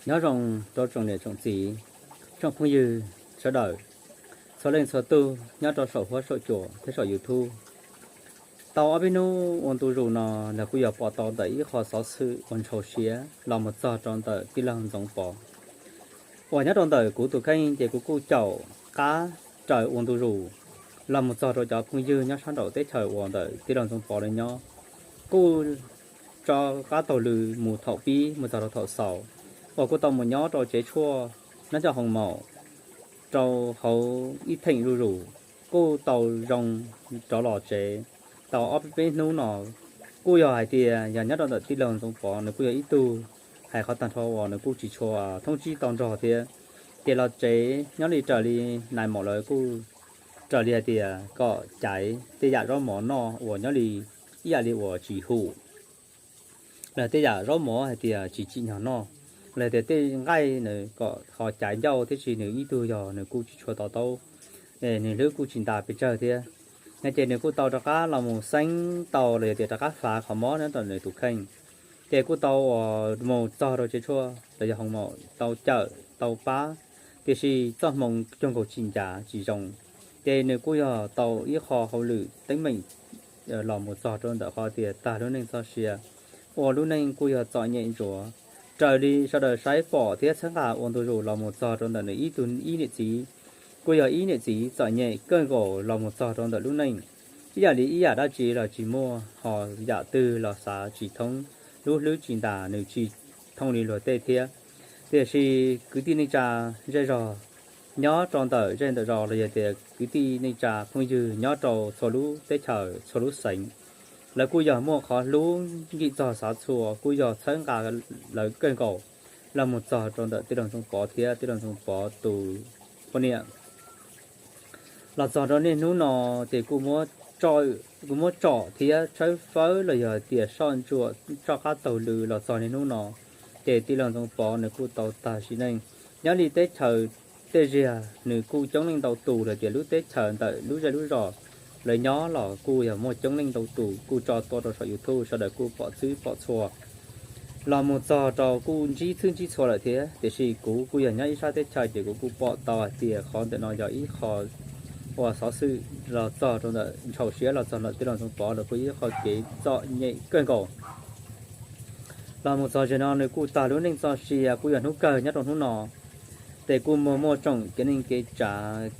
Nyob zoo rau tsoom niam tsoom txiv, tsoom phooj ywg sawv daws, txhua leej txhua tug nyob rau saum huab saum cua thiab saum YouTube. Tau ob peb hnub ua ntu zus no, nws kuj yog pom tau ntawm ib qho xov xwm uas ntshau siab los mus txog rau ntawm tij laug Ntxoov Pov uas nyob rau ntawm kuv tus kheej, ces kuv kuj caum qab raws ua ntu zus los mus txog rau cov phooj ywg nyob sab nraum teb chaws uas ntawm tij laug Ntxoov Pov lawv nyob, kuj tso qab taug lw mus thaum pib mus txog rau thaum xaus, uas kuj tau mus nyob rau tsev tshuaj nyob cov hoo maum rau hauv ib theem zuj zus, kuj tau zoo rov los tsev tau ob peb hnub no. Kuj yog hais tias yog nyob rau ntawm tij laug Ntxoov Pov, nws kuj yog ib tug hais qhov tag nrho uas nws kuj tsis tshua thoob tsib tau nrog thiab. Ces los tsev nyob li raws li nais maum lawv kuj raws li hais tias kom caiv tej yam zaub mov noj uas nyob li ib yam li uas tsis hum, los tej yam zaub mov hais tias tsis tsim nyog noj, los tias tej nqaij nws kom ho caiv ncauj thiab, sis nws ib tug yog nws kuj tsis tshua to taub, nws hlwb kuj tsis ntas pes tsawg thiab. No ces nws kuj tau rov qab los mus xeeb tau los yog tias rov qab fav qhov mob nyob rau nws tus kheej. Ces kuj tau uas mus txog rau tsev tshuaj los yog hoo maum tau cawm tau pab, tiam sis txoj hmoo cuag nkaus tsis ncav tsis zoo. Ces nws kuj yog tau ib qho hauj lwm teeb meem los mus txog rau ntawm qhov tias tag lub neej txoj sia, ua lub neej kuj yog txom nyem ntsuav. Raws li sawv daws saib pom thiab txhawb nqa ua ntu zus los mus txog rau ntawm nws ib tug ib niam txiv, kuj yog ib niam txiv txom nyem kawg nkaus los mus txog rau ntawm lub neej. Ib yam li ib yam dab tsi los tsis muaj, ho yam twg los xav tsis thoob, lub hlwb tsis ntas, nws tsis thooj li luag tej thiab. Tiam sis kwv tij neej tsa zej zog nyob rau ntawm zej ntawm zos los yog tias kwv tij neej tsa phooj ywg nyob rau txhua lub teb chaws txhua lub xeev, lawv kuj yog muaj qhov hlub nkim txog xav txhua, kuj yog txhawb nqa lawv kawg nkaus los mus txog rau ntawm tij laug Ntxoov Pov thiab tij laug Ntxoov Pov tus poj niam. Los txog rau niaj hnub no, ces kuj muab tsom thiab tshawb fawb los yog tias soj ntsuam tso qab taug lw los txog niaj hnub no, ces tij laug Ntxoov Pov nws kuj tau tag sim neej. Nyob li teb chaws tej zaum nws kuj coob leej ntau tus los tias lub teb chaws ntawm lub zej lub zos lawv nyob los kuj yog muaj coob leej ntau tus kuj tso tuaj rau saum YouTube, sawv daws kuj pom txhwb pom txhua los mus txog rau kuj ntsib txhwb ntsib txhua lawm thiab. Tiam sis kuv kuj yog nyob ib sab teb chaws, ces kuv kuj pom tau hais tias qhov ntawm no yog ib qho uas xov xwm los txog rau ntawm ntshau siab los txog ntawm tij laug Ntxoov Pov los kuj yog ib qho kev txom nyem kawg nkaus. Los mus txog zaum no nws kuj tag lub neej txoj sia, kuj yog hnub kawg nyob rau hnub no, ces kuj muaj muaj tsoom kev neej kev tsav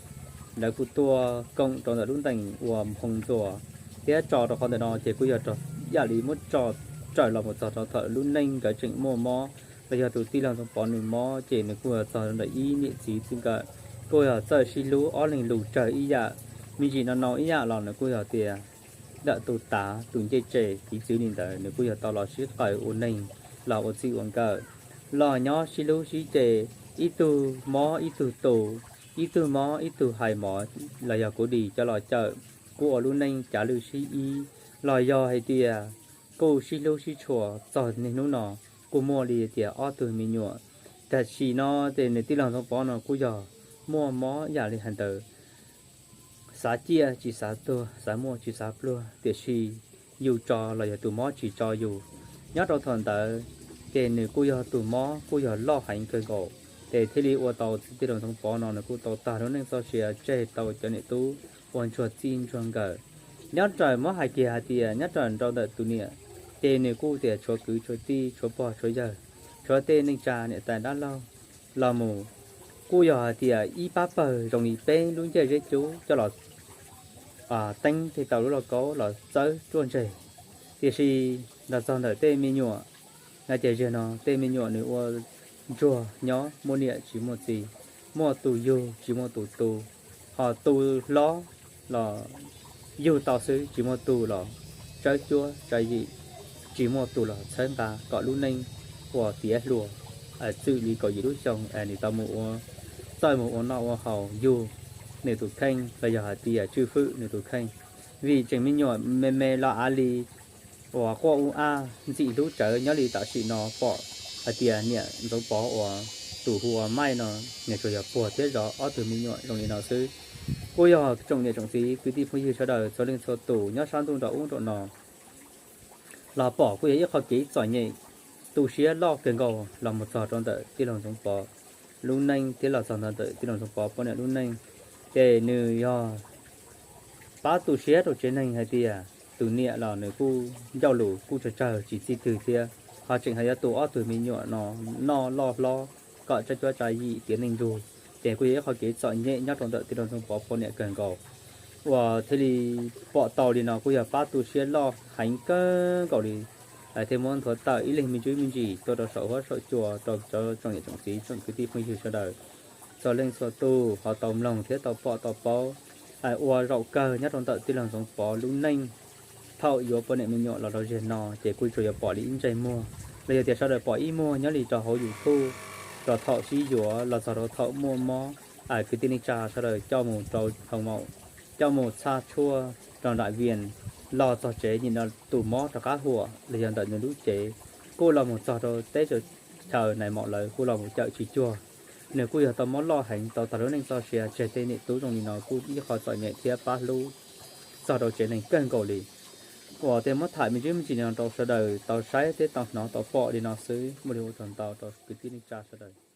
lawv kuj tuaj koom rau ntawm lub ntees uas phoo ntxuas thiab tso rau qhov ntawm no, ces kuj yog ib yam li muab tso raws los mus txog rau thaum lub neej nkawd tseem muaj mob los yog tus tij laug Ntxoov Pov nws mob, ces nws kuj yog txog ntawm ib niam txiv txij nkawm kuj yog txawj sib hlub, ob leeg lus tsawg ib yam, me ntsis no no ib yam los nws kuj yog tias ntawm tus tav tus ncej tseg piv txwv li ntawd, nws kuj yog tau los sib qawm ua neeg, los ua txij ua nkawm, los nyob sib hlub sib ce, ib tug mob ib tug tu, ib tug mob ib tug hais mov, los yog kuv dis coj los cawm, kuj ua lub neej cav lwj sib ib, los yog hais tias kuj sib hlub sib tshua txog niaj hnub no, kuj muaj li tias ob tug me nyuam. Tam sim no ces nws tij laug Ntxoov Pov no kuj yog muaj mob yam li hais ntawd, xav ciaj tsis xav tuag, xav muaj tsis xav pluag, tiam sis yus tso los yog tus mob tsis tso yus. Nyob rau thaum ntawd, ces nws kuj yog tus mob kuj yog loj heev kawg nkaus, ces thiaj li ua tau tij laug Ntxoov Pov no nws kuj tau tag lub neej txoj sia tseg tau cov niam tub ua ntsuag txij ntsuag nkawm. Nyob raws muab hais kiag hais tias nyob raws rau ntawm tus niam, ces nws kuj tias tshuav kwv tshuav tij tshuav pog tshuav yawg, tshuav tej neej tsa niam tais dab laug los mus, kuj yog hais tias ib pab pawg zoo li peb lub ncej zeb cub coj los teeb teg tau lub lauj kaub los txawb ruaj ntseg. Tiam sis los txog ntawm tej me nyuam, no ces zaum no tej me nyuam nws ua ntsuag nyob muaj niam tsis muaj txiv, muaj tus yug tsis muaj tus tu, ho tus hlob los yug tau xwb tsis muaj tus los tsawb cuab tsawb yim, tsis muaj tus los txhawb nqa kom lub neej ua tiav hluas, txwm li kaum yim lub xyoo es nws tau mus ua, txawj mus ua noj ua haus yug nws tus kheej los yog hais tias tswj fwm nws tus kheej. Vim tseem me nyuam me me los av li uas quaj ub ab ntxim hlub tsawv nyob li tam sim no pom hais tias niam Ntxoov Pov uas tus hu ua Maij no, nws tsuas yog puag thiab zov ob tug me nyuam zoo li no xwb. Kuj yog tsoom niam tsoom txiv kwv tij phooj ywg sawv daws txhua leej txhua tus nyob sab ntuj nram ub nram no los pom kuj yog ib qho kev txom nyem tu siab loj kawg nkaus los mus txog rau ntawm tij laug Ntxoov Pov lub neej thiab los txog ntawm tij laug Ntxoov Pov poj niam lub neej. Ces nws yog pab tu siab rau tsev neeg hais tias tus niam los nws kuj ncauj lus kuj tsawg tsawg tsis txij twg thiab, ho tseem hais yuav tu ob tug me nyuam no noj loj hlob kom tsa cuab tsa yim tiav neej nrug. Ces kuj yog ib qhov kev txom nyem nyob rau ntawm tij laug Ntxoov Pov poj niam kawg nkaus uas thiaj li pom tau li no kuj yog pab tu siab loj heev kawg nkaus li. Lawv thiaj muab nthuav tawm ib leeg me ntsis me ntsis tuaj rau saum huab saum cua rau cov tsoom niam tsoom txiv tsoom kwv tij phooj ywg sawv daws txhua leej txhua tus ho tau mloog thiab tau pom tau paub. Ua zaum kawg nyob rau ntawm tij laug Ntxoov Pov lub neej thaum yuav poj niam me nyuam los rau ziag no ces kuj tsuas yuav pom li ib ntsej muag los yog tias sawv daws pom ib muag nyob li rau hauv YouTube, rau thaum sib yuav los txog rau thaum muaj mob, kwv tij neej tsa sawv daws coj mus rau hoo maum, coj mus txhaj tshuaj rau nram Vias, los txog tsev nim no tus mob rov qab huam los yog ntawm nws lub cev, kuj los mus txog rau teb chaws nais maum lawv kuj los mus cawm tsis cuag. Nws kuj yog tau mob loj heev tau tag lub neej txoj sia tseg tej niam tub zoo li no kuj ib qho txom nyem thiab pab hlub txog rau tsev neeg kawg nkaus li. Uas tej muab tham me ntsis me ntsis no rau sawv daws tau saib thiab tau hnov tau pom li no xwb, muaj li ua tsaug ntau rau kwv tij neej tsa sawv daws.